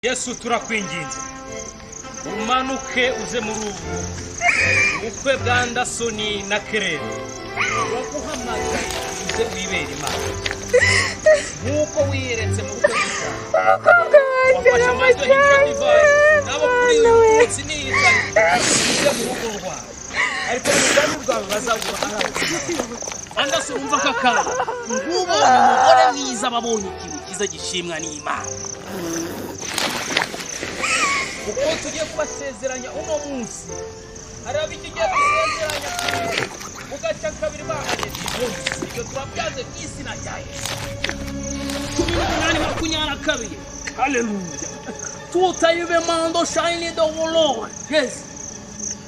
Yesu turakwinginze umanuke uze muri ubu bukwe bwa Anderson na Kerere, uraguhamagaye uze wibere Imana nk'uko wiyeretse mu bukwe Umukobwa wanjye wafashe amazi ahindura divayi, nabo kuri uyu munsi niyitaye uze mu rugo rwawe, ariko mu bwami bwawe bazagura Anderson. Umva aka kantu, ngubonye umugore mwiza babonye ikintu cyiza gishimwa n'Imana, kuko tugiye kubasezeranya uno munsi. Hari ab'icyo ugiye gusezeranya ugaca kabiri bahanye divorce, ibyo turabyanze mu izina rya Yesu. 18:22, haleluya. Tutayibe mando shine the Lord, yes,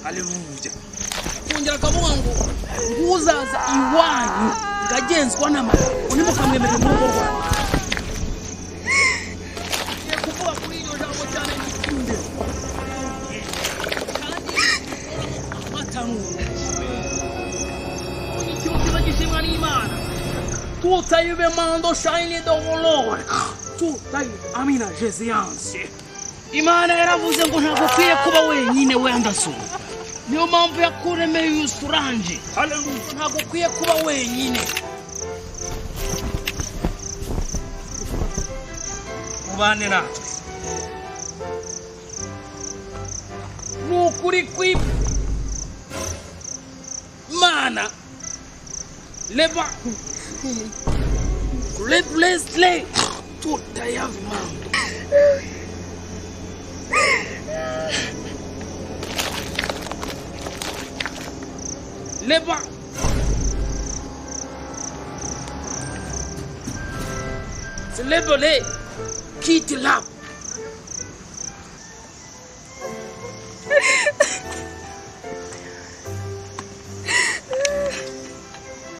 haleluya. Kongera akavuga ngo nguzaza iwanyu ngagenzwa n'amategeko ntimukamwemerere mu rugo rwanyu. Ngiye kuvuga kuri iryo jambo cyane ngikunde kandi amatanura ikintu cyiza gishimwa n'Imana. Tutayibe mando shine the Lord, tutayibe amina jeziyanse. Imana yaravuze ngo ntabwo ukwiye kuba wenyine we Anderson, niyo mpamvu yakuremeye usuranje. Haleluya. Ntabwo ukwiye kuba wenyine, ubane natwe. Ni ukuri kw'Imana leba leblesle tutayavimando leba lebole kiti lap